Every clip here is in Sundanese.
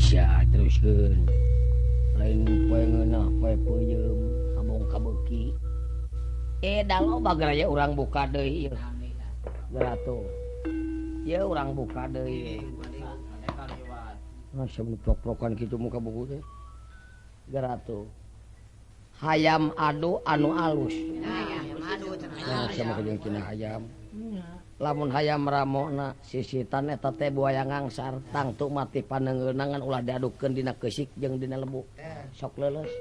Sia teruskeun. Lain poe ngeunah poe peuyeum abong kabeuki. Da loba geraya urang buka deui ieu. Geratu. Ieu urang buka deui. Masa plok-plokan kitu muka buku teh. Geratu. Hayam adu anu alus. Nah, sama jeung cenah hayam. Lamun hayam ramona sisitan eta teh buaya ngangsar tangtu mati panengeunangan ulah diadukeun dina keusik jeung dina lebu. Sok leuleus.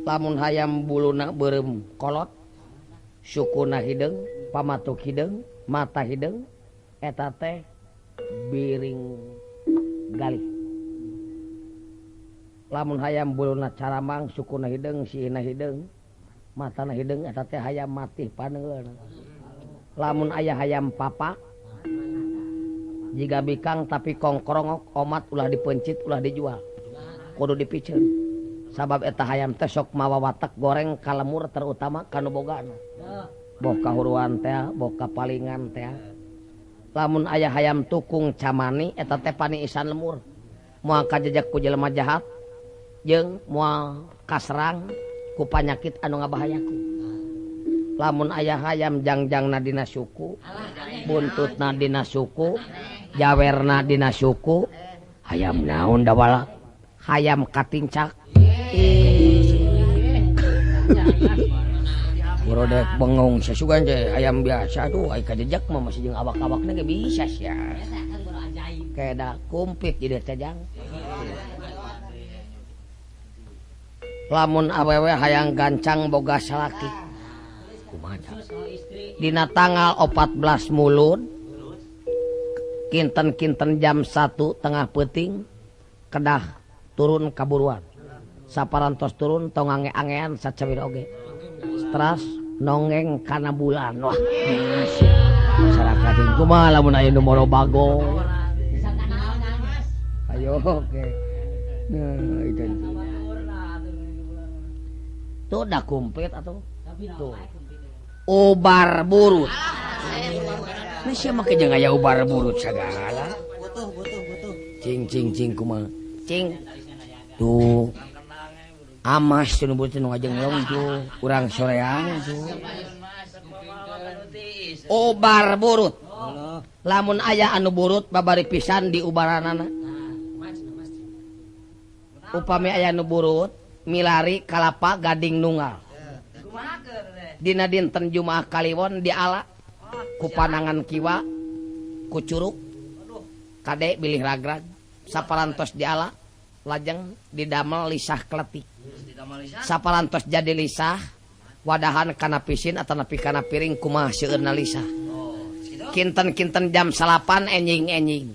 Lamun hayam buluna beureum kolot, sukuna hideung, pamatuk hideung, mata hideung, eta teh biring galih. Lamun hayam buluna caramang, sukuna hideung, siina hideung, matana hideung, eta teh hayam mati panengeun. Lamun aya hayam papak jiga bikang tapi kongkrongok omat ulah dipencit ulah dijual, kudu dipiceun. Sabab eta hayam teh sok mawa watak goreng ka lemur terutama ka nu bogana. Boh kahuruan teh, boh kapalingan teh. Lamun aya hayam tukung camani eta teh paniisan lemur. Moal kajejek ku jelema jahat jeung moal kaserang ku panyakit anu ngabahayakeun. Lamun aya hayam jangjangna dina suku, buntutna dina suku, jawerna dina suku, hayam naon dawala? Hayam katincak. Borodek bengong sasugan teh hayam biasa tuh ai kajejak mah masih jeung awak-awakna ge bisa sia. Keda kumpit jadi teh jang. Lamun awewe hayang gancang boga salaki. Kumaha? Dina tanggal 14 Mulud kinten-kinten jam 1 tengah peuting kedah turun kaburuan. Saparantos turun tong ange-angean sacawir oge. Teras nongeng kana bulan. Wah, masyarakat kumaha lamun aya nu moro bagong. Ayo oke. Nah, itu. Tuh dah komplit atuh. Tuh. Ubar burut. Nah, sia make jeung aya ubar burut sagala. Butuh, butuh, butuh. Cing cing cing kumaha? Cing. Tuh. Amas nu butuh nu ngajenglong tuh, urang soreang tuh. Ubar burut. Lamun aya anu burut babari pisan di ubaranana. Upami aya nu burut milari kalapa gading nunggal. Dina dinten Jumaah Kaliwon diala ku panangan kiwa ku curug kade bilih ragrag saparantos diala lajeng didamel lisah kletik. Saparantos jadi lisah wadahan kana pisin atanapi kana piring kumaha seueurna lisah. Kinten-kinten jam 9 enjing-enjing.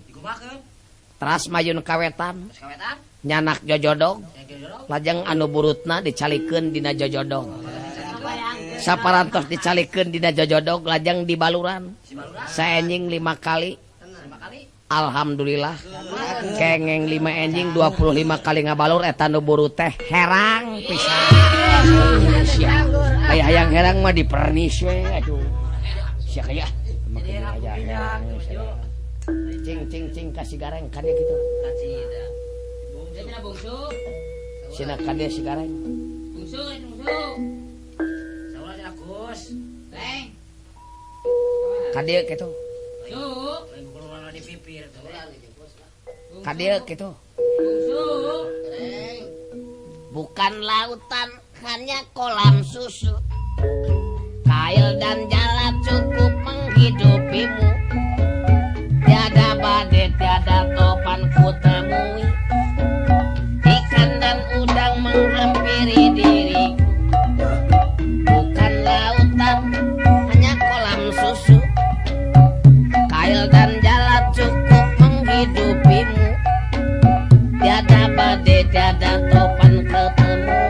Teras mayun kawetan nyanak jojodog lajeng anu burutna dicalikeun dina jojodog. Saparantos dicalikeun dina jojodog lajeng dibaluran saenjing 5 kali. Alhamdulillah kengeng 5 enjing 25 kali ngabalur eta nu burut teh herang pisan. Aya hayang herang mah dipernis we atuh. Sia kaya make aya herang. Cing cing cing kasih gareng ka dia kitu. Sina ka dia si gareng. Bungsu bungsu. Saula cenah Gus. Leng. Ka dia kitu. Ka dia kitu. Bukan lautan hanya kolam susu. Kail dan jala cukup menghidupimu. Tiada badai tiada topan ku temui. Ikan dan udang menghampiri diri. Bukan lautan hanya kolam susu. Kail dan jala cukup menghidupimu. Tiada badai tiada topan ketemu.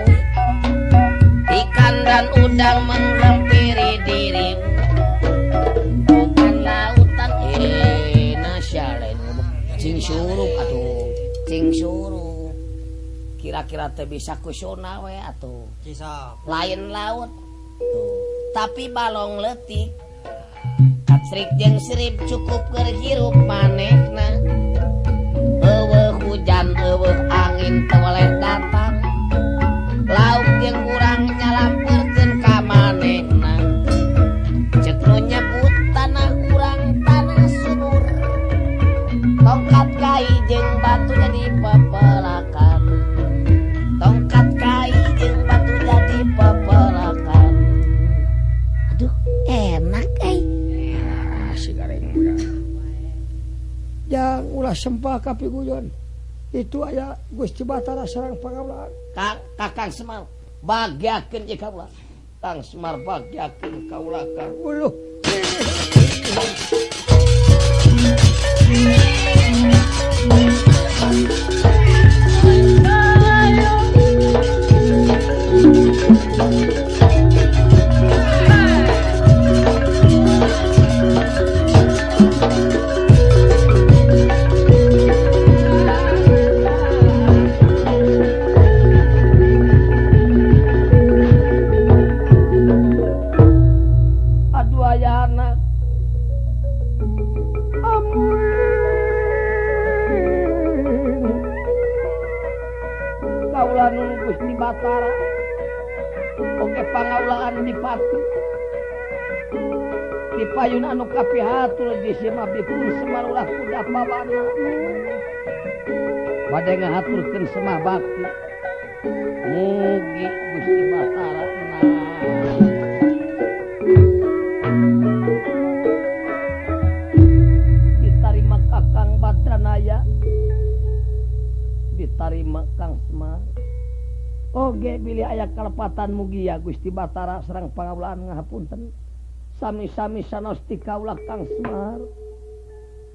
Ikan dan udang menghampiri dirimu. Bukan lautan. Nasya lain ngomong. Cing surup atuh. Cing surup. Kira-kira teh bisa kusona we atuh. Lain laut. Tuh. Tapi balong leutik. Katrik jeung sirip cukup keur hirup manehna. Eueuh Jang ulah sempah ka piguyon. Itu aya Gusti Batara sareng pangawulaan. Kakang Semar bagiakeun ieu kaula. Kang Semar bagiakeun kaula Kang. Uluh. Aduh ayana. Amin. Kaula nun Gusti Batara. Oge pangaulaan dipati. Di payun anu kapihatur jisim abdi pun Semar ulah kuda pawana. Bade ngahaturkeun semah bakti. Mugi Gusti Batara ditarima Kakang Badranaya, ditarima Kang Semar. Oge bilih aya kalepatan mugi ya Gusti Batara sareng pangawulaan ngahapunten. Sami-sami sanos ti kaula Kang Semar.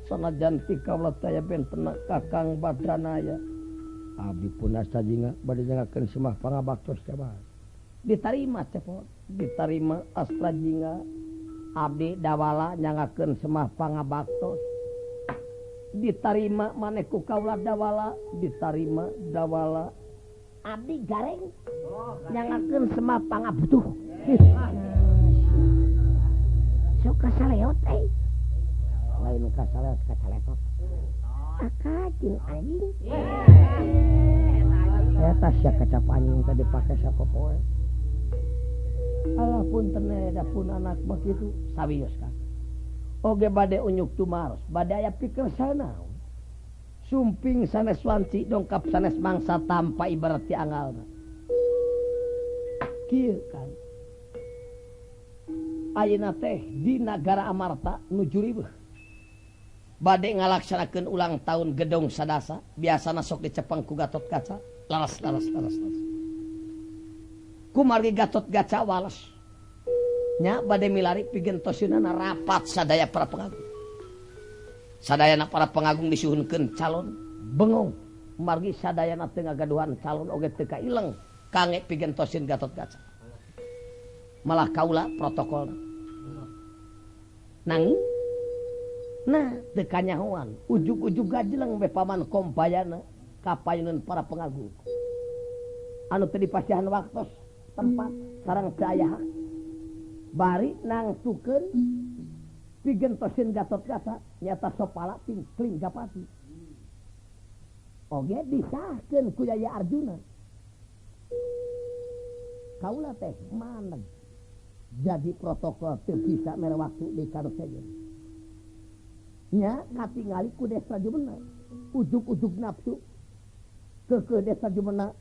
Sanajan ti kaula teh aya bentena Kakang Badranaya. Abdi pun asa jingga bade nyangakeun semah pangabaktos coba. Ditarima cepot, ditarima astra jingga. Abdi dawala nyangakeun semah pangabaktos. Ditarima maneh ku kaula dawala, ditarima dawala. Abdi gareng nyangakeun semah pangabutuh. Sok kasaleot euy. Lain kasaleot kacaletot. Akajing anjing. Eta sia kacap anjing tadi pake sapopoe. Alah punten da pun anak mah kitu sawios Kang. Oge bade unyuk tumaros, bade aya pikersana. Sumping sanes wanci dongkap sanes mangsa tanpa ibarat ti angalna. Kieu Kang. Ayeuna teh di nagara Amarta nuju riweuh. Bade ngalaksanakeun ulang tahun gedong sadasa, biasana sok dicepeng ku Gatot Kaca. Laras laras laras laras. Kumargi Gatot Kaca wales. Nya bade milari pigentoseunana rapat sadaya para pengagung. Sadayana para pengagung disuhunkeun calon bengong. Margi sadayana teu ngagaduhan calon oge teu kaileng kange pigentoseun Gatot Kaca. Malah kaula protokolna. Nanging nah teu kanyahoan ujug-ujug gajeleng we paman Kombayana ka payuneun para pengagung. Anu teu dipasihan waktos tempat sareng teu aya hak. Bari nangtukeun pigentoseun Gatot Kaca nyata sopala tingkling gapati. Oge disahkeun ku Yaya Arjuna. Kaula teh maneg jadi protokol teu bisa mere waktu di kanusejen. Nya katingali ku Desa Jumena ujug-ujug nafsu keukeuh Desa Jumena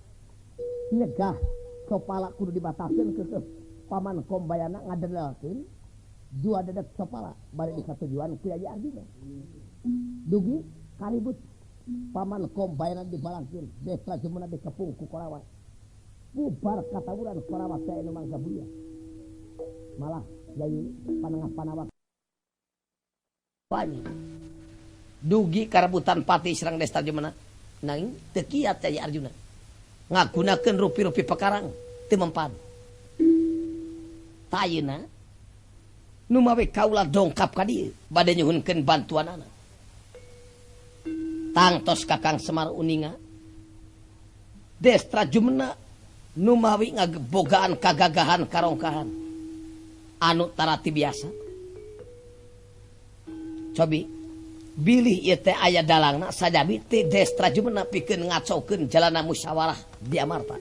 nyegah sopala kudu dibataskeun keukeuh paman Kombayana ngadenelkeun dua dedet sopala bari disatujuan ku Yaya Arjuna. Dugi karibut paman Kombayana dibalangkeun Desa Jumena dikepung ku Korawa. Bubar katawuran Korawa teh anu mangga buya. Malah Yai Panengah Panawak banyu. Dugi karebutan pati serang Desa Jumena nanging teu kiat Yai Arjuna. Ngagunakeun rupi-rupi pekarang teu mempan. Tayeuna nu mawe kaula dongkap ka dieu bade nyuhunkeun bantuanana. Tangtos Kakang Semar uninga Destra Jumena nu mawi ngagebogaan kagagahan karongkahan anu tarati biasa. Cobi bilih ieu teh aya dalangna sajabi ti Destra Jumena pikeun ngacaukeun jalana musyawarah di Amarta.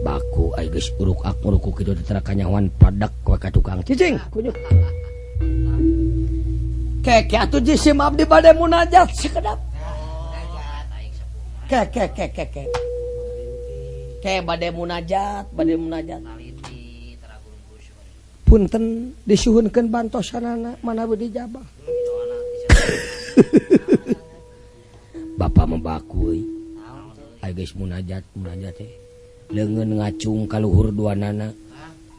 Baku ai geus uruk akmur ku kitu teh kanyahoan padak we ka tukang cicing kunyuk. Keke atuh jisim abdi bade munajat sakedap. Keke keke keke. Ke bade munajat, bade munajat. Punten disuhunkeun bantosanana manawi dijabah. Bapak membaku euy. Ayo geus munajat munajat teh. Leungeun ngacung ka luhur duanana.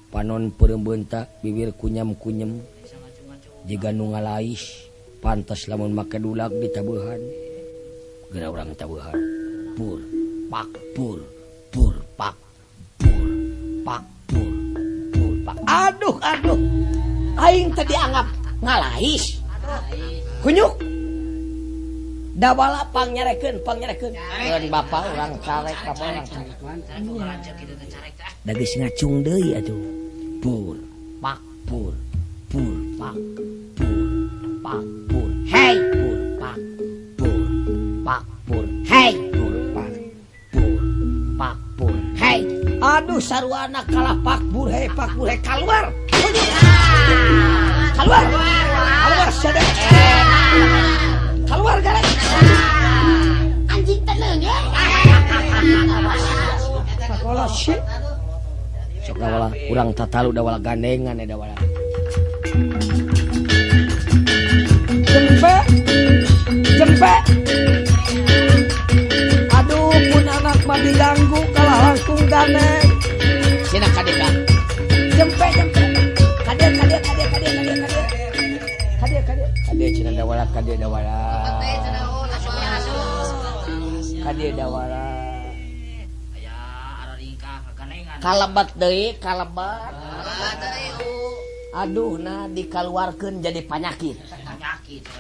Panon peureum beunta, bibir kunyam-kunyem. Jiga nu ngalais, pantes lamun make dulag ditabeuhan. Geura urang tabuhan. Pur, pak, pur, pur, pak, pur, pak, pur, pur, pak. Aduh, aduh. Aing teh dianggap ngalais. Kunyuk. Dawala pangnyarekeun, pangnyarekeun. Keun bapa urang carek, bapa urang carek. Da geus ngacung deui atuh. Pur, pak, pur, pur, pak, pur, pak, pur. Hei, pur, pak, pur, pak, pur. Hei, pur, pak, pur, pak, pur. Hei. Aduh sarwana kalah pak pur, hei, pak pur, hei, keluar. Keluar. Keluar sadar. Keluar garek. Anjing tenang ya. Sakola sih. Sok dawala urang tatalu dawala gandengan ya dawala. Jempe. Jempe. Aduh pun anak mah diganggu kalah langkung gandeng. Sina kadeka. Jempe jempe. Kade kade kade kade kade kade. Kade kade. Kade cina dawala kade dawala. Kade dawala. Kalebat deui kalebat. Aduh nah dikaluarkeun jadi panyakit.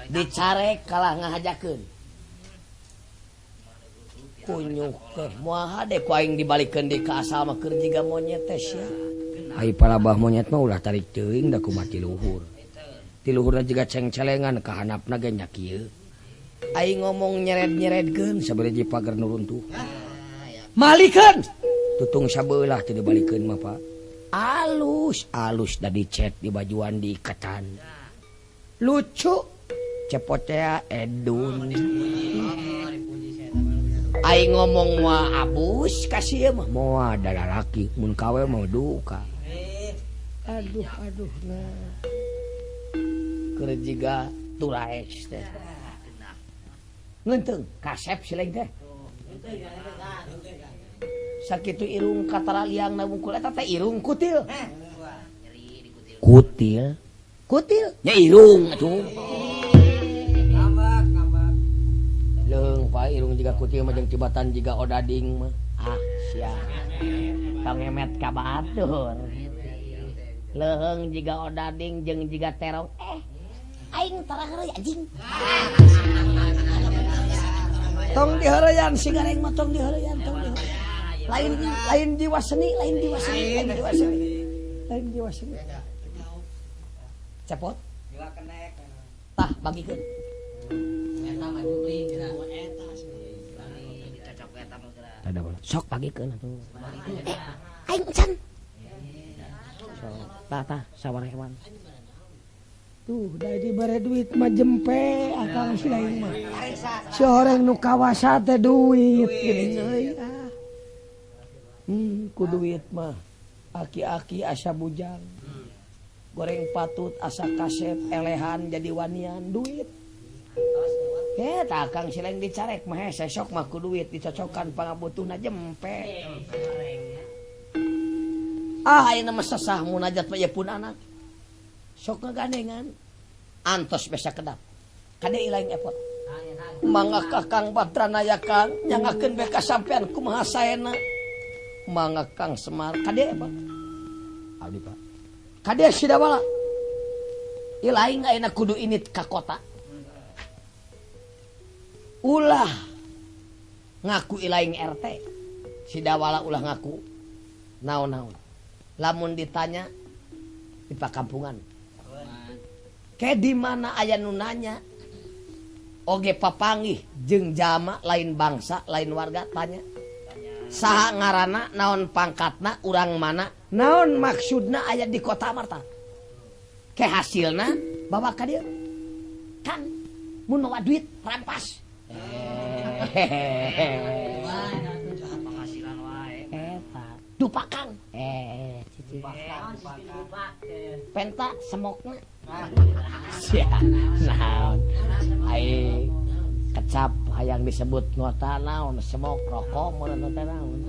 Dicarek kalah ngahajakeun. Kunyuk teh moal hade ku aing dibalikeun deui ka asal mah keur jiga monyet teh sia. Ai palabah monyet mah ulah tarik teuing da kumaha ti luhur. Ti luhurna jiga cengcelengan ka handapna ge nya kieu. Aing ngomong nyered-nyeredkeun sabaraha pager nu runtuh. Malikeun. Tutung sabeulah teu dibalikeun mah Pak. Alus, alus da dicet di bajuan diiketan. Lucu. Cepot tea edun. Aing ngomong moal abus ka sieu mah moal da lalaki mun kawe mah duka. Aduh aduh nah. Keur jiga turaes teh. Ngeunteung kasep sileng teh. Sakitu irung katara liangna wungkul eta teh irung kutil. Kutil. Kutil nya irung atuh. Leung pa irung jiga kutil mah jeung tibatan jiga odading mah. Ah sia. Pangemet ka batur. Leuheung jiga odading jeung jiga terong. Aing tara heureuy anjing. Tong diheureuyan si gareng mah tong diheureuyan tong diheureuyan. Lain lain jiwa seni, lain jiwa seni, lain jiwa seni. Lain jiwa seni. Cepot. Tah bagikeun. Eta mah jubling cenah. Sok bagikeun atuh. Aing can. Sok tah tah sawar hewan. Tuh da dibere duit mah jempe akang si lain mah. Si horeng nu kawasa teh duit geuning euy. Ku duit mah aki-aki asa bujang. Goreng patut asa kasep elehan jadi wanian duit. Tah akang sileng dicarek mah hese sok mah ku duit dicocokan pangabutuhna jempe. Ah ayeuna mah sesah munajat mah ieu pun anak. Sok ngagandengan antos besa kedap. Kade ilaing epot. Mangga Kakang Badranaya Kang nyangakeun bae ka sampean kumaha saena. Mangga Kang Semar kade Pak. Abdi Pak. Kade Sidawala. Ilaing ayeuna kudu init ka kota. Ulah ngaku ilaing RT. Sidawala ulah ngaku naon-naon. Lamun ditanya di pakampungan. Ke di mana aya nu nanya? Oge papanggih jeung jalma lain bangsa, lain warga tanya. Saha ngaranna, naon pangkatna, urang mana, naon maksudna aya di kota Marta. Ke hasilna bawa ka dieu. Kang, mun mawa duit rampas. Penghasilan wae. Eta, dupa Kang. Cicing. Penta semokna. Sia, naon? Ai kecap hayang disebut ngota naon semok rokok meureun teh naon.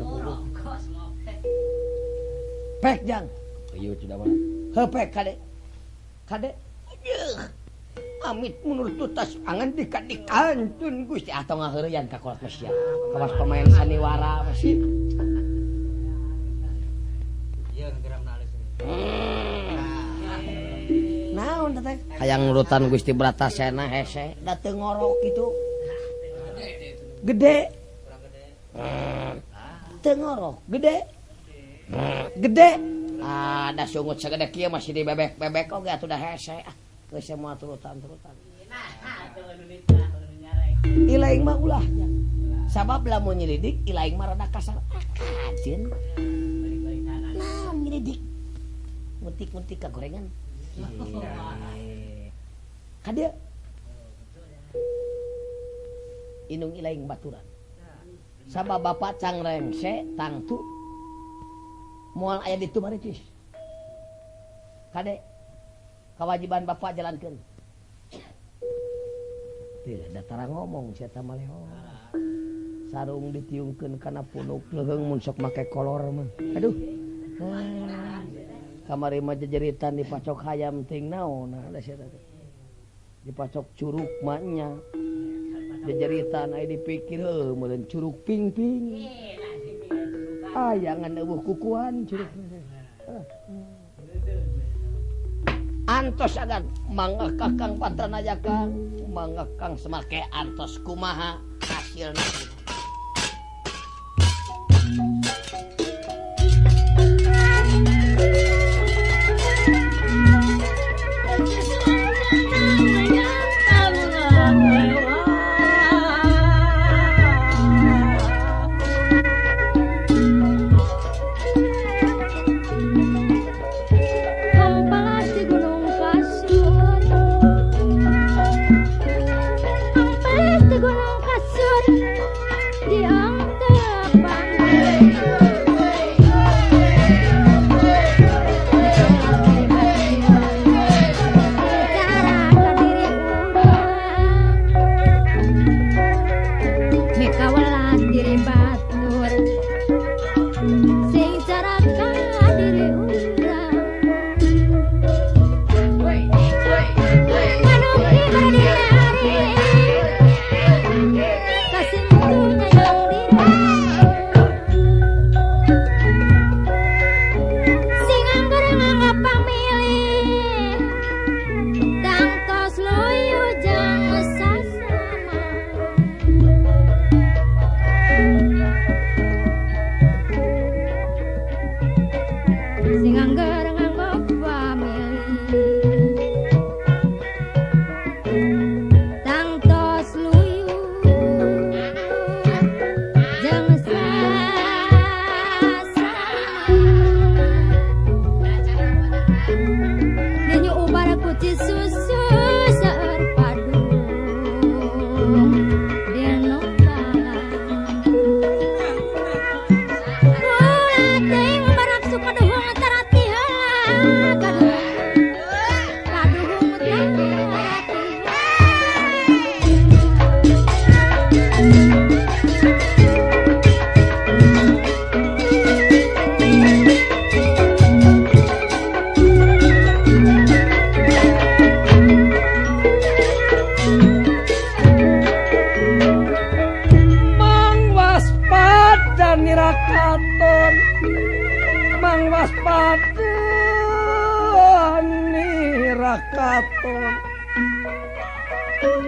Pek jang. Ieu sudah mana? Heuh pek kade. Kade. Amit mundur tutas angan dikantun Gusti atau ngaheureuyan ka kolot mah sia. Kawas pemain sandiwara mah sia. Ieu geramna alus. Naon teh? Hayang nurutan Gusti Bratasena hese da teu ngorok kitu. Gede. Teu ngorok, gede. Gede. Ah, da sungut sagede kieu masih dibebek-bebek oge atuh da hese. Ah, geus moal turutan-turutan. Ilaing mah ulah nya. Sabab lamun nyelidik ilaing mah rada kasar. Ah, kajeun. Naon nyelidik? Ngutik-ngutik ka gorengan. Ka dieu. Indung ilaing baturan. Sabab bapak cang rengse tangtu moal aya ditu bari cis. Kade kewajiban bapak jalankeun. Teu datara ngomong sia teh maleho. Sarung ditiungkeun kana punuk leuheung mun sok make kolor mah. Aduh. Kamari mah jejeritan dipacok hayam ting naon da sia teh. Dipacok curug mah nya. Jejeritan aya dipikir heuh meureun curug ping-ping. Aya ngan eueuh kukuan curug. Antos agan mangga Kakang Pantranaya Kang, mangga Kang Semake antos kumaha hasilna.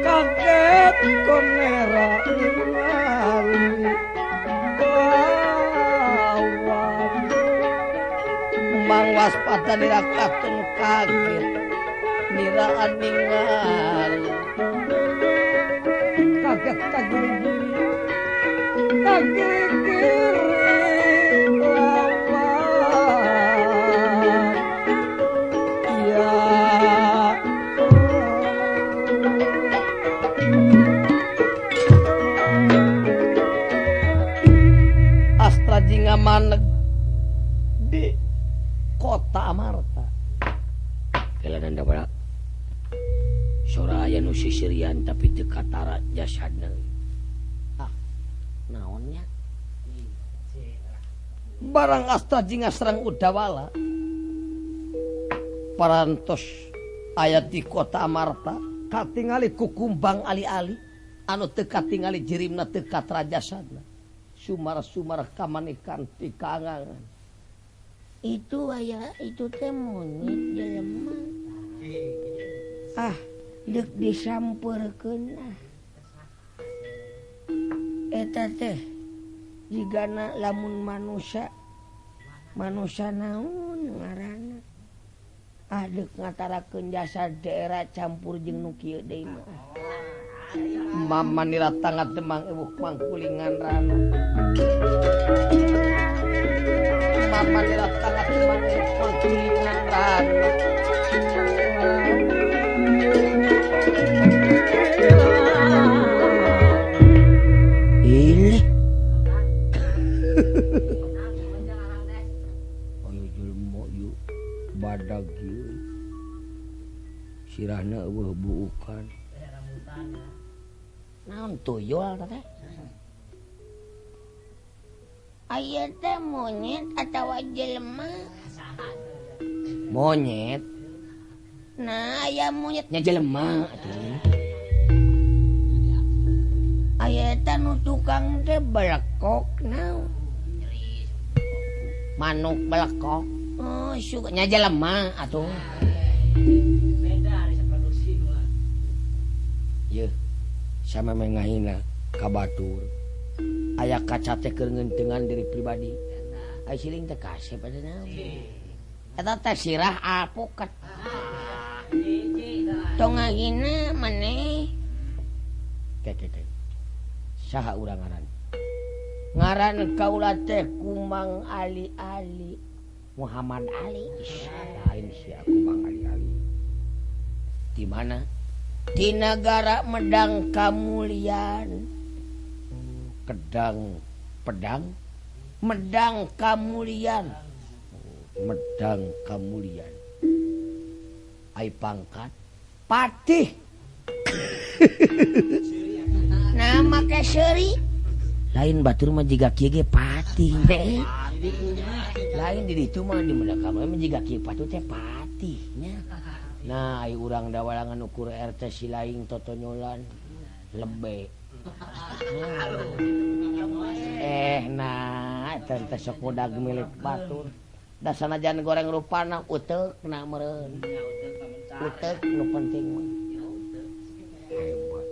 Kaget konera ningali awan Mang waspada nirakaton kaget niraan ningali kaget kagiri-giri kagiri-giri awan ya. Astra jingga maneg di Amarta. Kelanan dabala. Sora aya nu sisirian tapi teu katara jasadna. Ah, naonnya? Barang asta jeung asrang Udawala. Parantos aya di kota Amarta katingali kukumbang ali-ali anu teu katingali jirimna teu katara jasadna. Sumar-sumar kamanikan ti kaangangan. Itu aya itu teh monyet jelema. Ah, deuk disampeurkeun ah. Eta teh jigana lamun manusia manusia naon ngaranna. Ah deuk ngatarakeun jasa daerah campur jeung nu kieu deui mah. Mamanira tangat demang ewuh mangkulingan rana. Mamanira tangat demang ewuh mangkulingan rana. Ilih. Ayo jelema yuk badag ieu. Sirahna eueuh buukan. Naon tuyul teh? Aya teh monyet atawa jelema? Monyet. Nah, aya monyetnya jelema atuh. Aya teh nu tukang teh belekok naon? Manuk belekok. Oh, suka nya jelema atuh. Beda ari produksi mah. Yeuh. Sama mengahina ka batur. Aya kaca teh keur ngeunteungan diri pribadi. Ai siling teh kasep atuh naon. Eta teh sirah alpukat. Tong ngahina maneh. Ke. Saha urang ngaran? Ngaran kaula teh Kumang Ali-Ali. Muhammad Ali. Lain sia Kumang Ali-Ali. Di mana? Di negara Medang Kamulian. Kedang pedang Medang Kamulian. Medang Kamulian. Ai pangkat patih. Nah make seuri. Lain batur mah jiga kieu ge patih. Lain di ditu mah di Medang Kamulian mah jiga kieu patut teh patih nya. Nah, ai urang dawalangan ukur RT silaing totonyolan lebe. Nah, eta teh sok mudag milik batur. Da sanajan goreng rupana uteukna meureun. Uteuk nu penting mah. Hebat.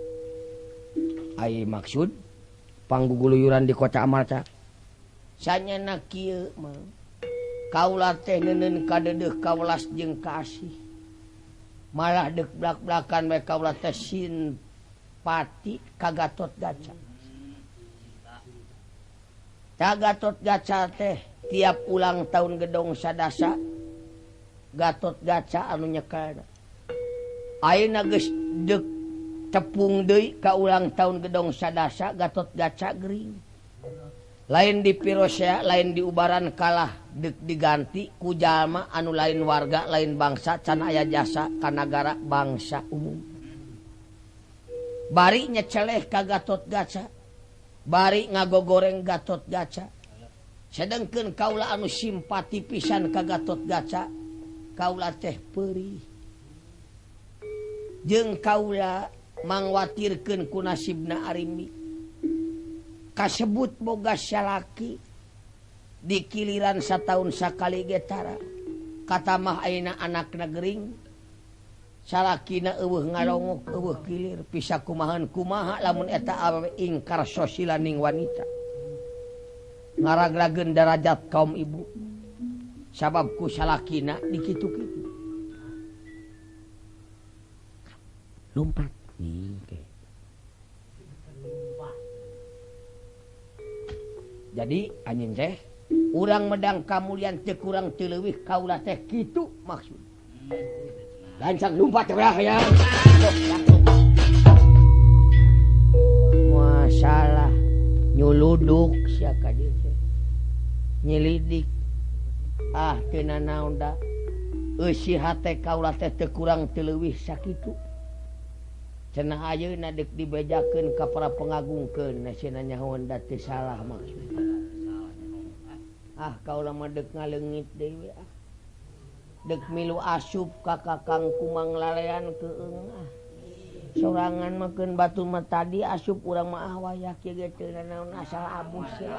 Ai maksud pangguguluyuran di kota Amarta. Sanyana kieu mah. Kaula teh neuneun kadeudeuh kawelas jeung kasih. Malah dek belak-belakan we kaula teh simpati ka Gatot Gaca. Ta Gatot Gaca teh tiap ulang tahun gedong sadasa Gatot Gaca anu nyekelna. Ayeuna geus deuk tepung deui ka ulang tahun gedong sadasa Gatot Gaca gering. Lain di Pirosea, lain di Ubaran kalah deuk diganti ku jalma anu lain warga, lain bangsa, can aya jasa ka nagara bangsa umum. Bari nyeceleh ka Gatot Gaca, bari ngagogoreng Gatot Gaca. Sedengkeun kaula anu simpati pisan ka Gatot Gaca, kaula teh peurih. Jeung kaula mangwatirkeun ku nasibna Arimbi. Kasebut boga salaki dikiliran sataun sakali getara katamah ayeuna anakna gering salakina eueuh ngarongok eueuh kilir bisa kumahan kumaha lamun eta awewe ingkar sosilaning wanita ngaragrageun darajat kaum ibu sabab ku salakina dikitu-kitu lompat nih. Jadi anjeun teh urang Medang Kamulian teu kurang teu leuwih kaula teh kitu maksud. Lancang lumpat berah ya. Masalah nyuluduk sia ka dieu teh. Nyelidik. Ah teu nanaon da. Eusi hate kaula teh teu kurang teu leuwih sakitu. Cenah ayeuna deuk dibejakeun ka para pengagungkeun cenah nyahoan da teu salah maksudna. Ah kaula mah deuk ngaleungit deui ah. Deuk milu asup ka Kakang Kumang lalean keueung ah. Sorangan mah keun batu mah tadi asup urang mah ah wayah kieu ge teu nanaon asal abus ya.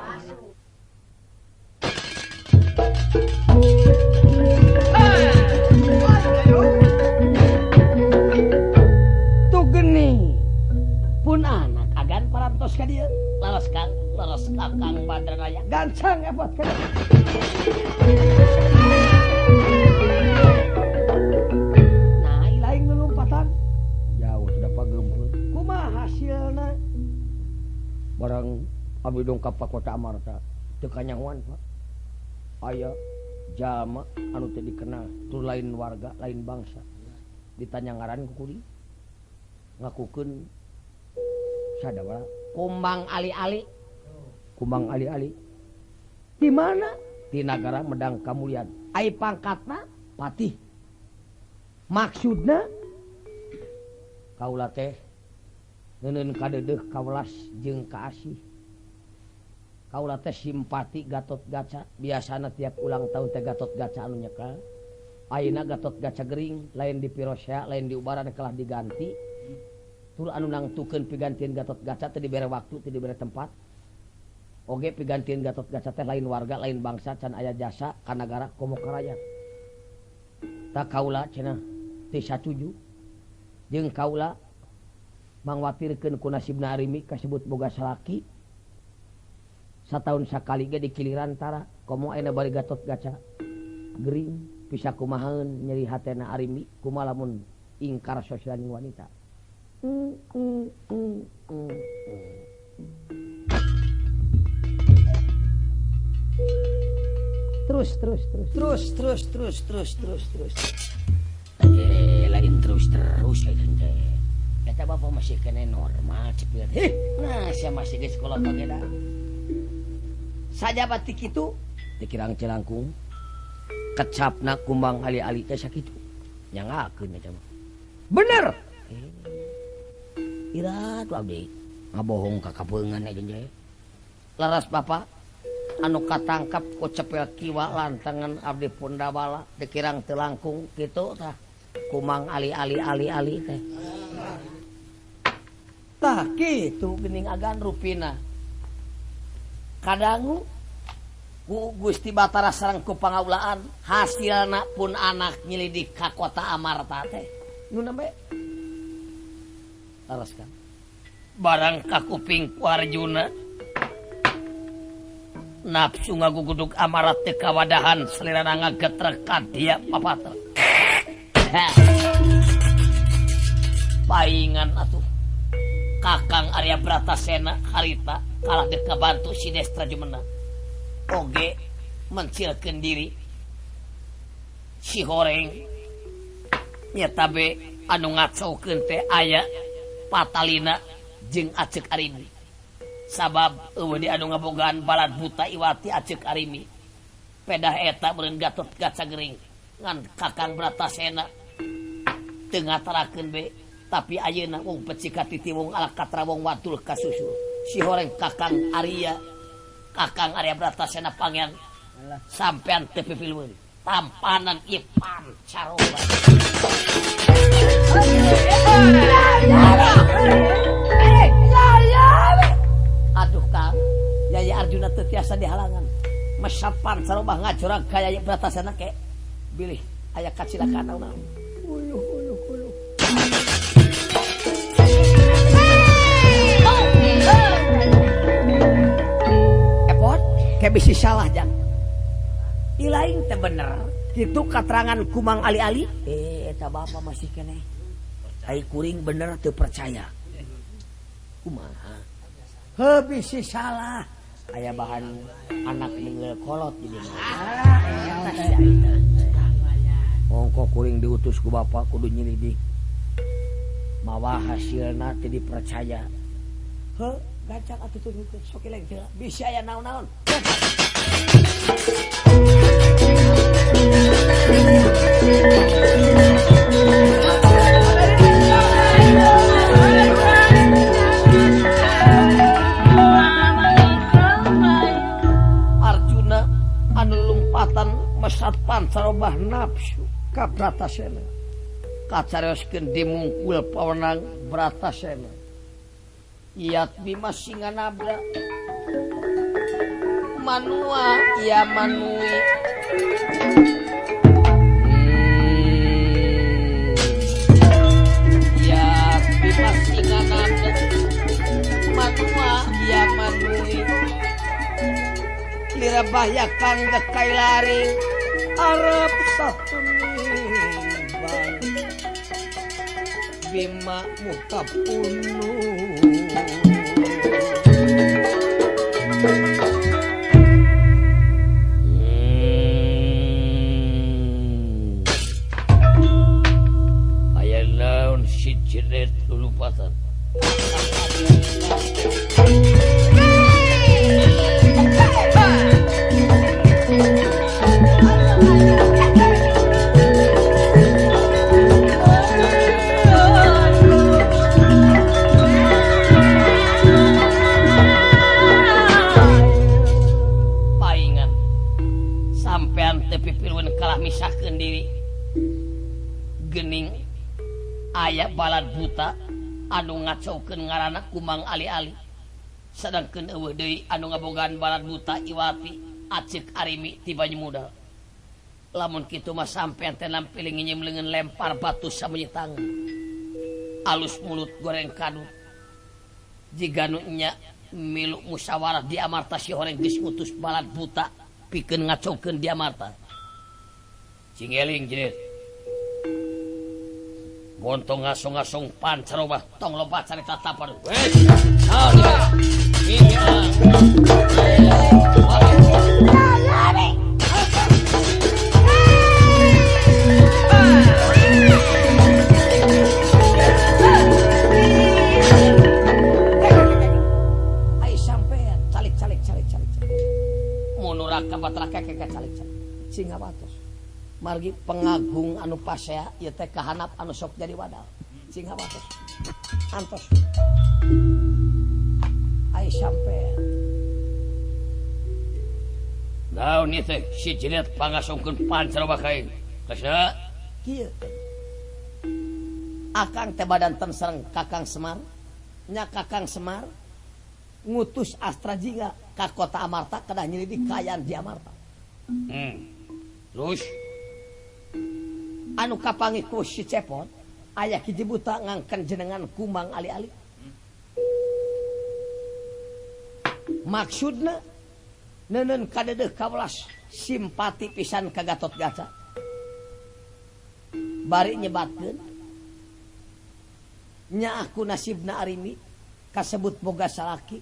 Tuh geni pun anak agan parantos ka dieu laras Kang laras Kakang Badranaya gancang epot ka nah lain lulumpatan jauh sudah pageumpeur kumaha hasilna barang abdi dongkap ka kota Amarta teu kanyahoan Pak aya jalma anu teu dikenal tur lain warga lain bangsa ditanya ngaran ku kuring ngakukeun sadawala Kumang Ali-ali Kumang Ali-ali di mana di nagara Medang Kamulyan ai pangkatna patih maksudna kaula teh ngeuneun kadeudeuh kawelas jeung kaasih kaula teh simpati Gatot Gaca biasana tiap ulang tahun teh Gatot Gaca anu nyekel ayeuna Gatot Gaca gering lain di Pirosea lain di Ubaran kalah diganti tur anu nangtukeun pigantieun Gatot Gaca teh dibere waktu teh dibere tempat oge pigantieun Gatot Gaca teh lain warga lain bangsa can aya jasa ka nagara komo ka rakyat tah kaula cenah teu satuju jeung kaula mangwatirkeun ku nasibna Arimi kasebut boga salaki sataun sakali ge dikiliran tara komo ayeuna bari Gatot Gaca gering bisa kumahaeun nyeri hatena Arimi kumaha lamun ingkar sosial wanita. Terus terus terus terus terus terus terus terus terus. Lain terus terus teh. Eta bapak masih kena normal cepet. Heh, nah saya masih di sekolah kageda. Saja batik itu dikirang celangkung kecapna Kumbang Ali-ali teh sakitu. Nyangakeun eta mah. Bener. Ira tuh abdi ngabohong ka kapeungan jeung jaya. Laras bapak anu katangkap ku cepel kiwa lantangan abdi pundawala dikirang teu langkung kitu tah Kumang Ali-ali ali-ali teh. Tah kitu geuning agan rupina. Kadangu ku Gusti Batara sareng ku pangaulaan hasilna pun anak nyelidik ka kota Amarta teh. Nu nambe laras kan barang kakuping ku Arjuna nafsu ngagugudug amarat teu kawadahan salirana ngagetrek ka dia papatra. Paingan atuh Kakang Arya Bratasena harita kalah deuk kabantu si Destra Jumena oge mencilkeun diri si horeng nyata be anu ngacaukeun teh aya Patalina jeung Acek Arimi sabab eueuh di anu ngabogaan balad buta iwati Acek Arimi pedah eta meureun Gatot Gaca gering ngan Kakang Bratasena teu ngatarakeun be tapi ayeuna wong pecika titi wong ala katra wong wadul kasusul si horeng Kakang Arya Bratasena pangean sampean teu pipilueun tampanan ieu pancaroba. Aduh Kang, Yaya Arjuna teu tiasa dihalangan. Mesapan sarobah ngajorag ka Yaya Bratasena ke bilih aya kacilakaan naon-naon. Uluh uluh uluh. Epot, ke bisi salah jang. Ilaing teh bener. Kitu katerangan Kumang Ali-ali. Eta bapa masih keneh. Ai kuring bener teu percaya. Kumaha? Heuh bisi salah. Aya bahan anak mengeul kolot di dieu. Ongko kuring diutus ku bapak kudu nyelidik. Mawa hasilna teu dipercaya. Heuh, gancang atuh tulukeun sok eleng teu. Bisi aya naon-naon. Bratasena. Kacarioskeun dimungkul pawenang Bratasena. Iat Bima Singanabra manua ya manui. Iat Bima Singanabra manua ya manui. Lira bahya kang gekai laring Arab satu nimbang Bima muhkapunu. Aya naon si jenet lulupatan. Paingan sampean teu pipirun kalah misahkeun diri. Gening aya balad buta anu ngacaukeun ngaranna Kumang Ali-ali. Sedangkeun eueuh deui anu ngabogaan balad buta Iwati Acik Arimi ti Banyumudal. Lamun kitu mah sampean teh nampiling nginjem leungeun lempar batu samunyi tangan. Alus mulut goreng kadut. Jiga nu nya milu musyawarah di Amarta si horeng geus ngutus balad buta pikeun ngacaukeun di Amarta. Cing eling jerit. Gontong ngasong-ngasong pancarobah tong lompat carita tapar. Wes. Naon ieu? Ai sampean calik calik calik calik. Munuraka batraka keke calik calik. Singawatos. Margi pengagung anu pasea ieu teh kahanap anu sok jadi wadal. Singawatos. Antos. Ai sampean. Naon ieu teh si jenet pangasongkeun pancarobah ka aing. Kasa kieu. Akang teh badanten sareng Kakang Semar. Nya Kakang Semar ngutus Astra Jingga ka kota Amarta kedah nyelidik kaayaan di Amarta. Terus anu kapanggih ku si Cepot aya hiji buta ngangken jenengan Kumang Ali-ali. Maksudna neundeun kadeudeuk kawelas simpati pisan ka Gatot Kaca. Bari nyebatkeun nya aku nasibna Arimi kasebut boga salaki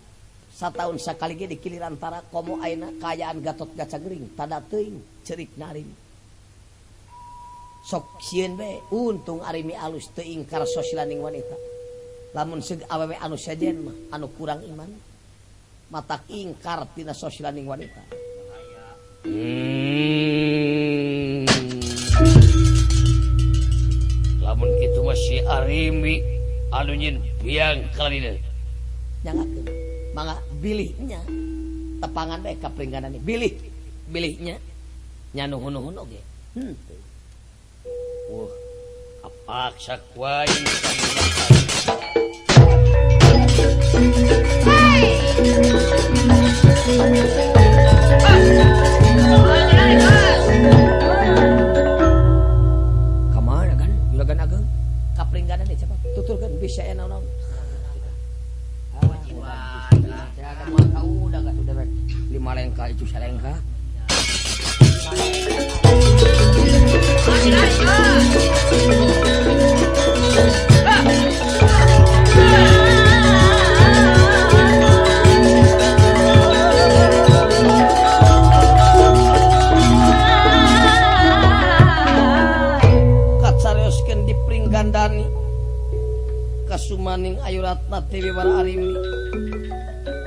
sataun sakali ge dikiliran tara komo ayeuna kaayaan Gatot Kaca gering tada teuing cerikna Arimi. Sok sieun bae untung Arimi alus teu ingkar sosilaning wanita. Lamun seug awewe anu sejen mah anu kurang iman matak ingkar tina sosilaning wanita. Lamun kitu mah si Arimi anu nyin biang kaladina. Nyangakeun mangga bilihnya tepangan bae ka pringganane bilih bilihnya nya nuhun-nuhun oge. Henteu. Wah, kapaksa ku aing. Kamana kan juragan ageng ka pringganane cepat tuturkeun bisa aya naon-naon. Ada maka udah gak sudah lima lengka itu salengka. Kacarioskeun di Pringgandani kasumaning Ayuratna Dewi Wara Arimi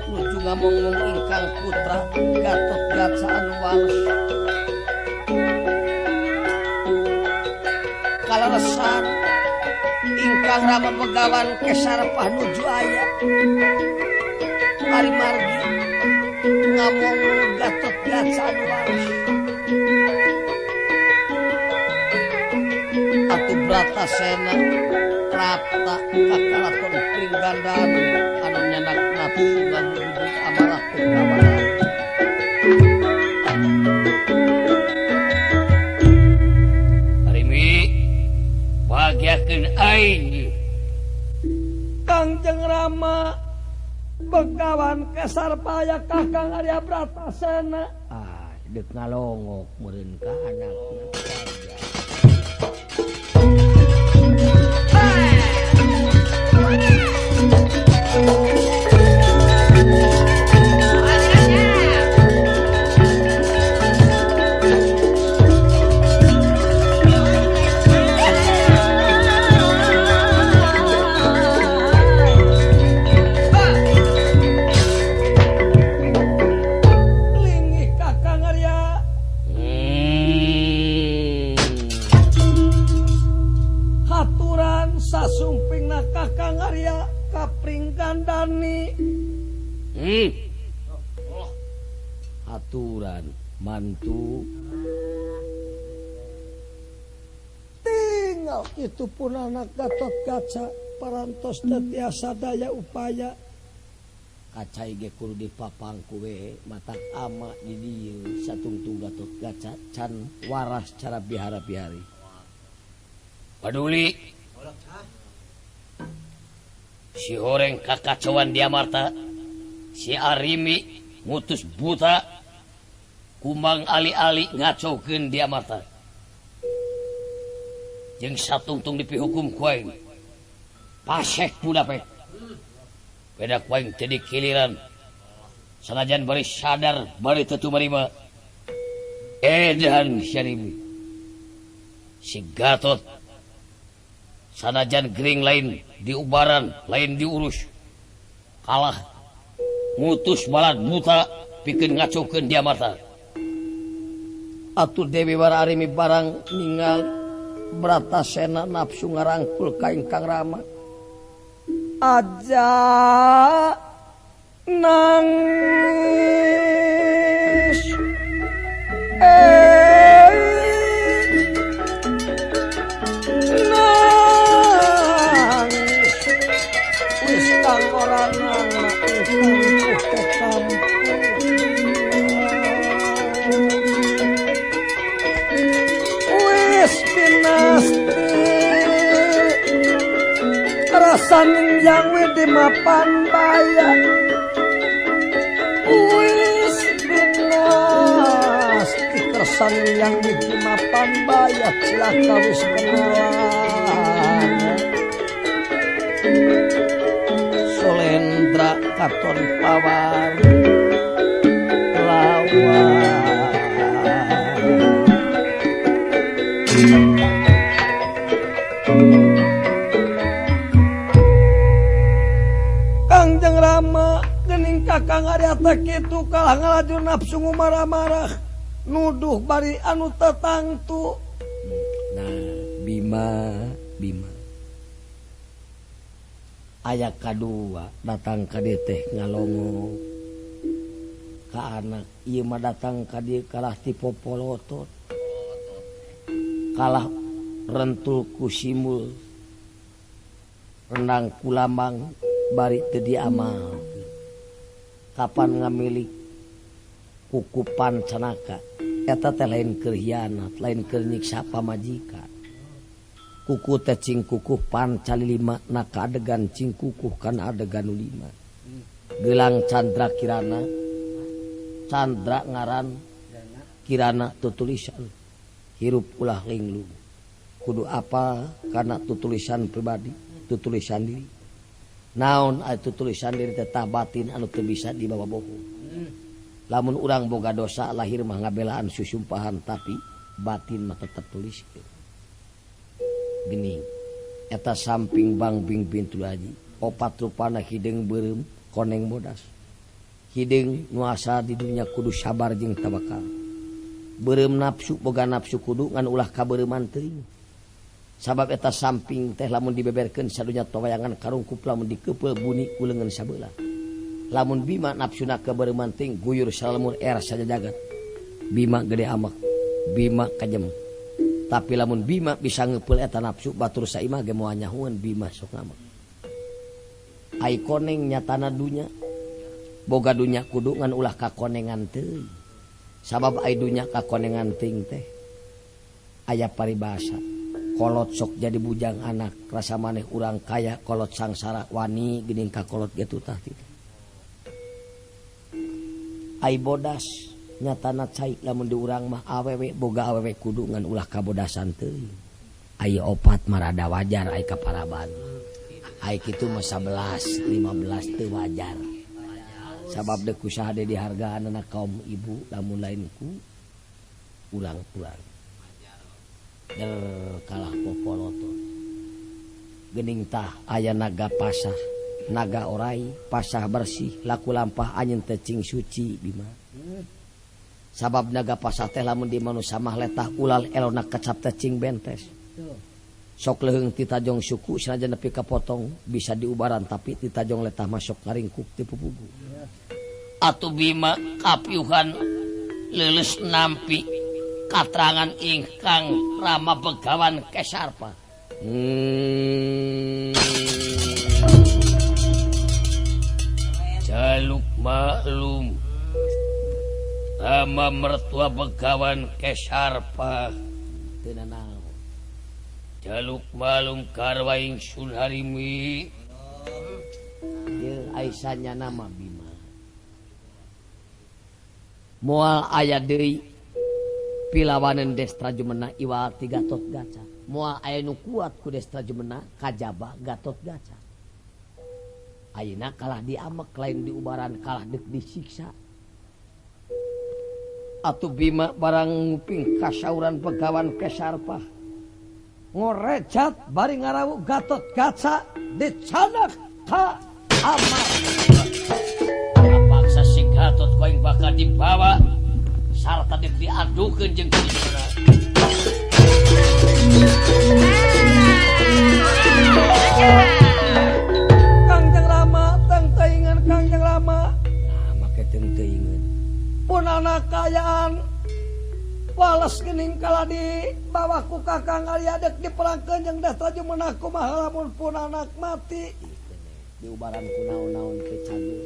nuju ngamong-mong ingkang putra Gatot Kaca anu wales. Kaleresan ingkang rama begawan kesarepah nuju aya ari margi ngamong Gatot Kaca anu wales. Bratasena prapta ka karaton Pringgandani anu nyanak nafsu ngabujud amarah teu kabaran. Arimi bagiakeun aing Kangjeng Rama Begawan Kesarpaya Kakang Arya Bratasena. Ah, deuk ngalongok meureun ka anakna. Linggih Kakang Arya. Haturan sasumpingna Kakang Arya ka Pringgandani. Aturan mantu tinggal itu pun anak Gatot Kaca parantos teu tiasa daya upaya. Kacai ge kudu dipapangku we matak ama di dieu satungtung Gatot Kaca can waras cara bihara-bihari. Paduli si horeng kakacauan di Amarta, si Arimi ngutus buta kumang ali-ali ngacokeun di Amarta. Jeung satungtung dipihukum ku aing. Pasek budak pe. Beda ku aing teu dikiliran. Sanajan bari sadar bari teu tumarima. Edan si Arimi. Si Gatot sanajan gering lain diubaran, lain diurus. Kalah ngutus balad buta pikeun ngacokeun di Amarta. Atuh Dewi Wara Arimi barang ninggal Bratasena nafsu ngarangkul ka ingkang Rama. Aja nangis nangis wis kang ora nana ingkang kampung wis pinasti rasaning yang di mapan baya wis pinasti kersaning yang di mapan baya cilaka wis kenalan Solendra katon pawar lawan. Kangjeng Rama geuning Kakang Arya teh kitu kalah ngalaju nafsu ngumarah-marah nuduh bari anu tetangtu. Nah, Bima, Bima. Aya kadua datang ka dieu teh ngalongo ka anak ieu mah datang ka dieu kalah ti popolotot. Kalah rentul ku simul. Rendang ku lambang bari teu diamal. Kapan ngamilik kukupan canaka eta teh lain keur hianat, lain keur nyiksa pamajikan. Kuku teh cing kukuh pancalilima naka adegan cing kukuh kana adegan nu lima. Gelang Candra Kirana, Candra ngaran Kirana tutulisan. Hirup ulah linglung. Kudu apa kana tutulisan pribadi, tutulisan diri. Naon aya tutulisan diri teh batin anu teu bisa dibawa bohong. Lamun urang boga dosa lahir mah ngabelaan susumpahan tapi batin mah tetep tuliskeun. Geuning eta samping bangbing pintu haji opat rupana hideung beureum koneng bodas. Hideung nu asa di dunya kudu sabar jeung tawakal. Beureum nafsu boga nafsu kudu ngan ulah kabeureuman teuing. Sabab eta samping teh lamun dibeberkeun sadunya tawayangan karungkup lamun dikeupeuh buni ku leungeun sabelah. Lamun Bima nafsuna kabeureuman teuing guyur salamun era sajajagat. Bima gede amak, Bima kajem. Tapi lamun Bima bisa ngepeul eta nafsu batur saimah ge moal nyahueun Bima sok ngambek. Ai koneng nyatana dunya. Boga dunya kudu ngan ulah kakonengan teuing. Sabab ai dunya kakonengan teuing teh aya paribasa. Kolot sok jadi bujang anak rasa maneh urang kaya kolot sangsara wani geuning ka kolot ge tutah kitu. Ai bodas nyatana cai lamun di urang mah awewe boga awewe kudu ngan ulah kabodasan teuing. Ai opat mah rada wajar ai kaparaban. Ai kitu mah 11, 15 teu wajar. Sabab deuk kusaha deui dihargaanana kaum ibu lamun lain ku urang-urang. Der kalah popoloto. Geuning tah aya naga pasah, naga orai, pasah bersih, laku lampah anjeun teh cing suci Bima. Sabab naga pasah teh lamun di manusa mah letah ulal elona kecap teh cing bentes. Sok leuheung ti tajong suku sanajan nepi kapotong bisa diubaran tapi ti tajong letah masuk ngaringkuk ti pupugu. Atuh Bima kapiuhan leuleus nampi katrangan ingkang Rama Begawan Kesarpa. Jaluk maklum Rama mertua Begawan Kesarpa teu nanaon. Jaluk malum garwa ingsun harimi. Ieu aisanya nama Bima. Moal aya deui pilawanan Destra Jumena iwal ti Gatot Gaca. Moal aya nu kuat ku Destra Jumena kajaba Gatot Gaca. Ayeuna kalah diamek lain diubaran kalah deuk disiksa. Atuh Bima barang nguping kasauran Begawan Kesarpa. Ngorejat bari ngarawu Gatot Gaca dicanak ka amar. Paksa si Gatot koing bakal dibawa sarta diadukeun jeung si Jumena. Kangjeng Rama teng teuingan Kangjeng Rama. Nah, make teng teuingan. Punana kaayaan wales geuning kala di bawah ku Kakang Arya deuk diperangkeun jeung Destra Jumena kumaha lamun pun anak mati. Diubaran ku naon-naon teh cager.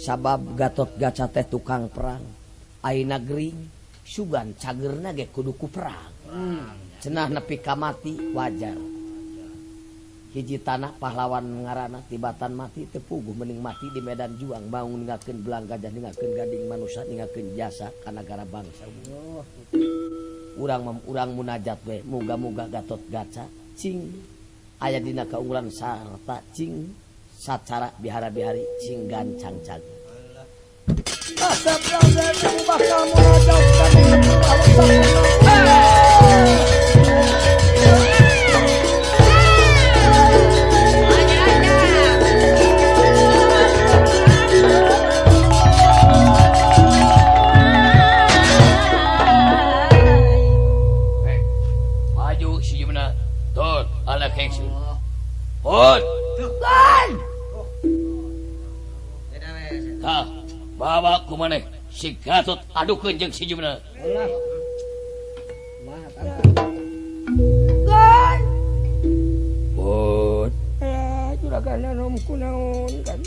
Sabab Gatot Gaca teh tukang perang. Ayeuna gering sugan cagerna ge kudu ku perang. Cenah nepi ka mati wajar. Hiji tanah pahlawan ngaranna tibatan mati teu puguh mending mati di medan juang mau ninggalkeun belang gajah ninggalkeun gading manusa ninggalkeun jasa ka nagara bangsa. Urang urang munajat we muga-muga Gatot Gaca cing aya dina kaunggulan sarta cing sacara bihara-bihari cing gancang cager. Asap raden bakal munajat Tah, bawa ku maneh si Gatot adukeun jeung si Jumena. Bot. Juragan nom kunaon kan.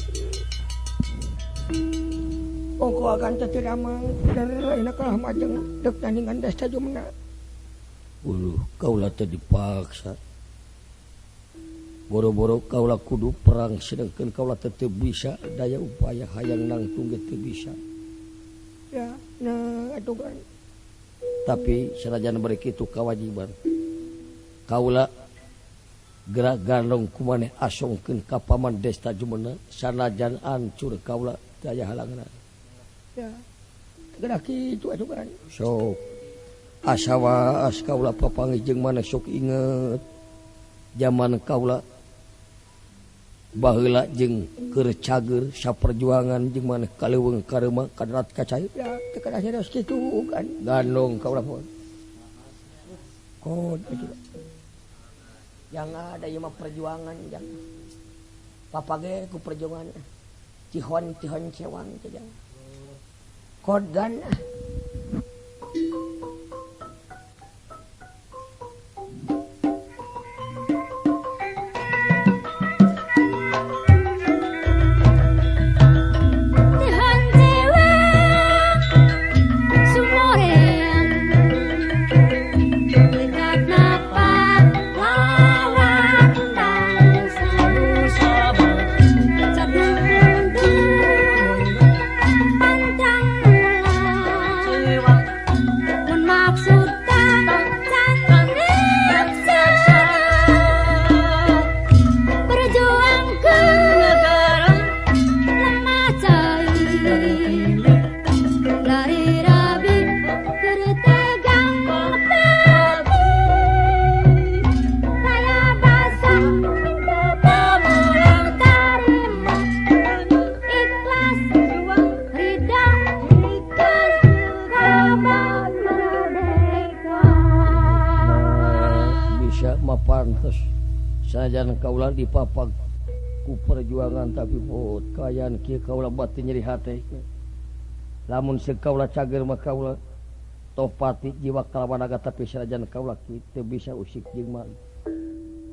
Ongko akan teu damang dan lain kalah majeng deuk tandingan Desta Jumena. Uluh, kaula teh dipaksa. Boro-boro kaula kudu perang sedangkan kaula teh teu bisa daya upaya hayang nangtung ge teu bisa. Ya, nah atuh kan. Tapi sanajan bari kitu kawajiban. Kaula gerak gandong ku maneh asongkeun ka paman Desta Jumena sanajan ancur kaula teu aya halangan. Ya. Gerak kitu atuh kan. Sok asa waas kaula papanggih jeung maneh sok inget zaman kaula baheula jeung keur cager saperjuangan jeung maneh kaleuweung kareuma kadarat ka cai. Ya, teu kedah nyarios kitu kan. Gandong kaula pun. Kod atuh. Yang ada ieu mah perjuangan jang. Papage ku perjuangan. Cihon cihon cewang teh jang. Kod gan. Pantes sajan kaula dipapag ku perjuangan tapi pot kaayaan kieu kaula batin nyeri hate. Lamun seuk kaula cager mah kaula topati jiwa kalawan naga tapi sanajan kaula kieu bisa usik jeung mah.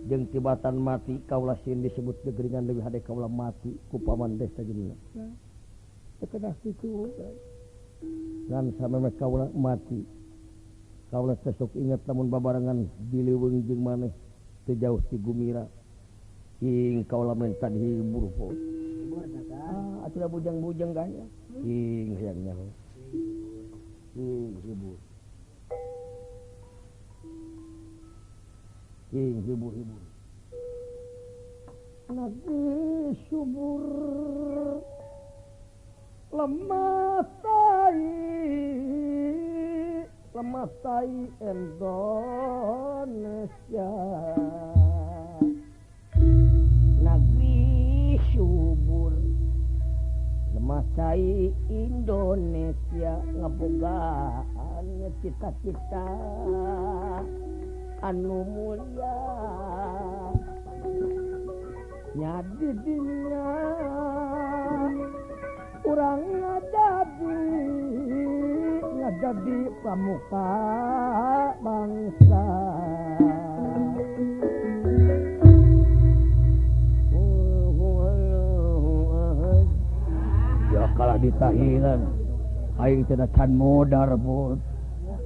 Jeung tibatan mati kaula sieun disebut gegeringan leuwih hade kaula mati ku paman Desta Jumena. Teu kedah kitu. Ngan sameme kaula mati. Kaula teh sok inget lamun babarengan di leuweung jeung maneh teu jauh ti Gumira. Ing kaula menta dihibur po. Ah, atuh bujang-bujang ganya. Ing hayang nyaho. Ing hibur. Ing hibur-hibur. Nagi subur lemah tai Indonesia. Negeri subur lemah tai Indonesia ngabogaan cita-cita anu mulia nyadi dinya urang ngajadi pramuka bangsa. Ya kalah ditahilan aing teh can modar pun.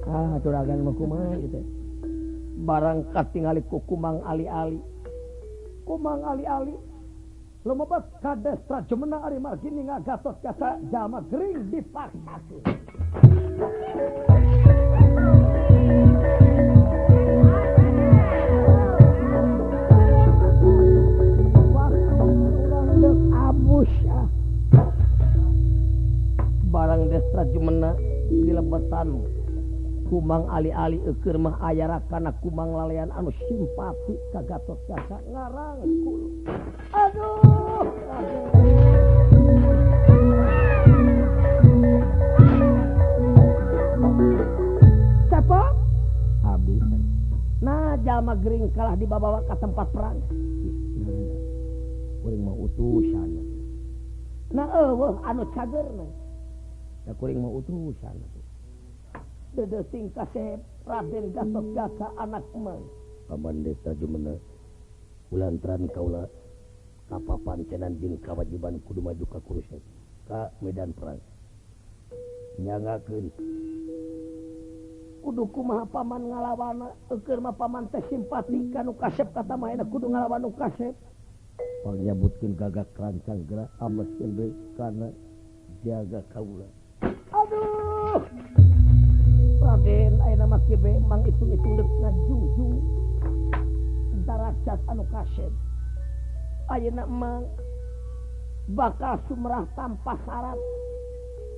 Ah curagan mah kumaha kitu. Barang katingali ku Kumang Ali-ali. Kumang Ali-ali lumebat ka Destra Jumena ari margi ningal Gatot Kaca jalma gering dipaksakeun. Waktu urang deuk abus ah. Barang Destra Jumena dilebetan Kumang Ali-ali eukeur mah aya rakana Kumang Lalean anu simpati ka Gatot Kaca ngarangkul. Aduh, aduh. Siapa? Abdi. Nah, jalma gering kalah dibawa ka tempat perang. Kuring mah utusan. Nah, eueuh anu cagerna. Da kuring mah utusan. Dedeuting kasep Raden Gatot Kaca anak emang. Paman Desta Jumena kulantaran kaula kapapancenan jeung kawajiban kudu maju ka kurusek ka medan perang. Nyangakeun kudu kumaha paman ngalawana eukeur mah paman teh simpati ka nu kasep kata mah kudu ngalawan nu kasep. Pangnyabutkeun gagak rancang gerak ameskeun deui kana jaga kaula. Aduh. Raden ayeuna mah kieu bae mang itung-itung deuk ngajungjung darajat anu kasep. Ayeuna mang bakal sumrah tanpa syarat.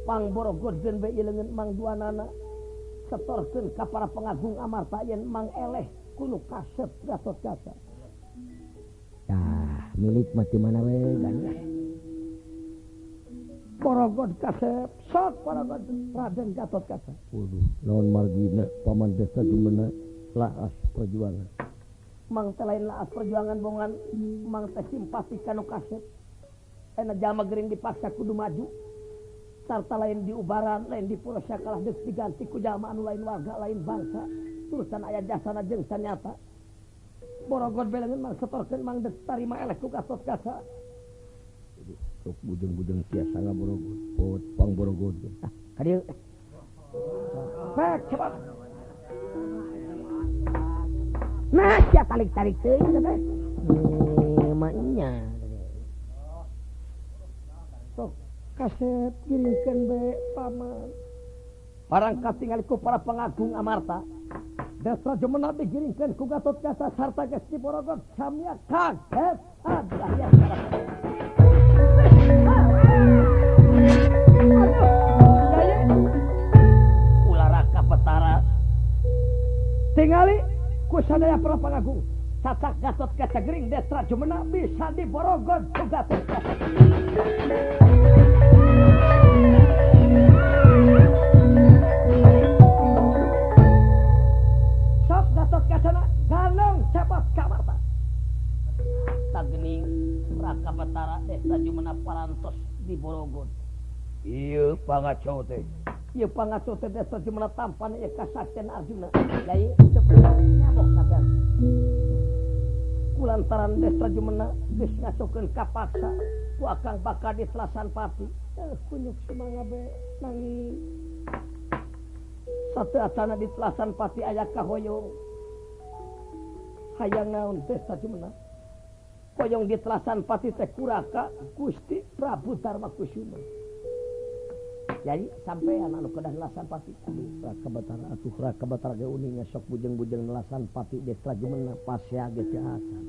Pangborogorjeun bae ieu leungeun mang duanana setorkeun ka para pengagung amarta yen mang eleh ku nu kasep Gatot Kaca. Tah, milik mah di mana we ganya. Borogod kasep, sok borogod Raden Gatot Kaca. Waduh, naon margina paman Desta Jumena laas perjuangan. Mang teh lain laas perjuangan bongan, mang teh simpati ka nu kasep. Ena jalma gering dipaksa kudu maju. Sarta lain diubaran, lain dipursa kalah deuk diganti ku jalma anu lain warga, lain bangsa. Turusan aya jasana jeung sanyata. Borogod beleungeun mang setorkeun mang deuk tarima eleh ku Gatot Kaca. Sok bujeng-bujeng tiasa ngaborogod, pot pangborogod. Ah, ka dieu. Pek cepat. Nah, sia tarik-tarik teuing teh. Mah nya. Sok kasep giringkeun bae paman. Barang katingali ku para pengagung amarta. Destra Jumena digiringkeun ku Gatot Kaca sarta geus diborogod samia kaget. Aduh, ularaka Betara tingali ku sadaya para pangagung cacak Gatot Kaca gering Destra Jumena bisa diborogod ku Gatot Kaca. Sok Gatot Kaca Gacana ganong cepat kamarta. Tageni Raka Batara Desta Jumena parantos di Borogon. Ieu pangaco teh. Ieu pangaco teh Desta Jumena tampan ieu kasaktian Arjuna. Yai teu nyabok sampean. Kulantaran Desta Jumena geus ngacokeun kapaksa ku akang bakal di Telasan Pati. Kunyuk sumangga be nangis. Satu acana di Telasan Pati aya kahoyong. Hayang naon Desta Jumena? Koyong di Telasan Pati teh kuraka Gusti Prabu Darma Kusuma. Jadi sampean anu kedah Telasan Pati. Aduh Raka Batara atuh Raka Batara ge uninga sok bujeng-bujeng Telasan Pati Desta Jumena pasea ge teu acan.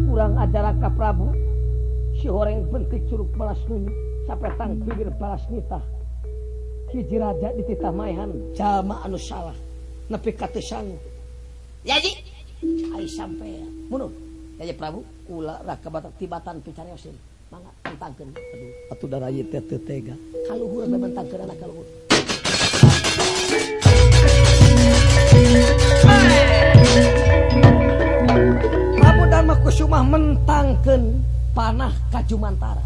Kurang ajar Raka Prabu. Si horeng bentik curug balas nunyu sapetang bibir balas nitah. Hiji raja dititah maehan jalma anu salah nepi ka teu sanggup. Yaji ai sampean mundur. Yaji Prabu kula Raka Batara tibatan picariosin. Mangga mentangkeun. Aduh atuh da rayi teh teu tega. Kaluhur bae mentangkeun anak kaluhur. Prabu Darma Kusuma mentangkeun panah ka Jumantara.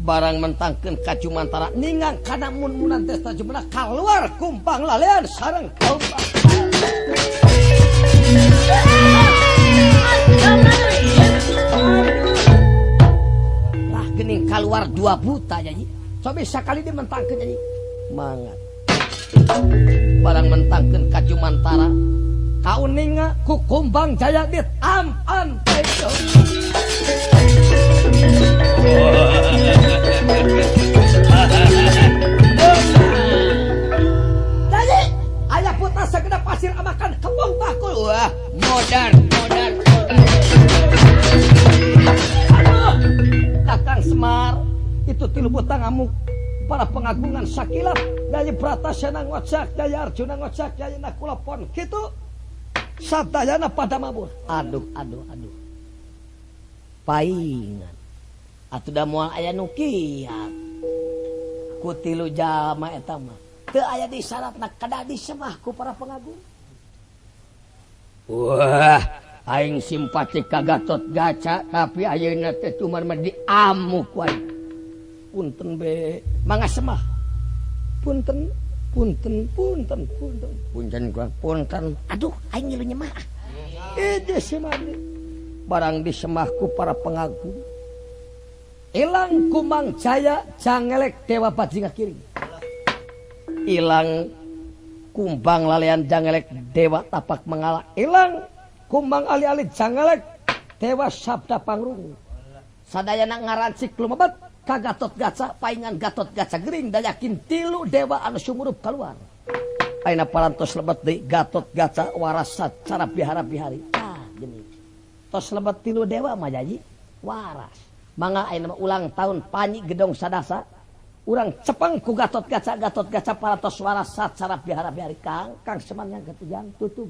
Barang mentangkeun ka Jumantara ningang kana mun-munan Desta Jumena kaluar kumpang lalean sareng kumpang. Tah geuning kaluar dua buta jadi. Cobi sakali dimentangkeun jadi. Mangat. Barang mentangkeun ka Jumantara kauninga ku Kumbang Jaya ditampan tejo. Jadi ayah putra segenap pasir amakan kembung bakul. Wah, modar, modar. Aduh, Kakang Semar itu tilu butang ngamuk para pengagungan sakilat Yayi Bratasena ngocak, Yayi Arjuna ngocak, Yayi Nakula pon kitu sadayana pada mabur. Aduh, aduh, aduh. Paingan. Atuh da moal aya nu kiat. Ku tilu jalma eta mah teu aya di syaratna kada disemah ku para pengagung. Wah, aing simpati ka Gatot Gaca tapi ayeuna teh cuman mah diamuk wae. Punten be, mangga semah. Punten, punten, punten, punten. Punten gua punten. Aduh, aing ngilu nyemah. Ije semah. Barang disemah ku para pengagung. Ilang Kumang Jaya jangelek dewa bajinga kiri. Ilang Kumbang lalean jangelek dewa tapak mengala. Ilang Kumbang ali-ali jangelek dewa sabda pangrungu. Sadayana ngarancik lumebet ka Gatot Gaca paingan Gatot Gaca gering dayakin tilu dewa anu sumurup keluar. Ayeuna parantos lebet deui Gatot Gaca waras sacara bihara-bihari. Ah, geuning. Tos lebet tilu dewa mah jaji waras. Mangga ayeuna ulang tahun Panyi Gedong Sadasa urang cepeng ku Gatot Gaca, Gatot Gaca parantos waras sacara bihara-bihari. Kang, Kang Semar yang ketujang tutup.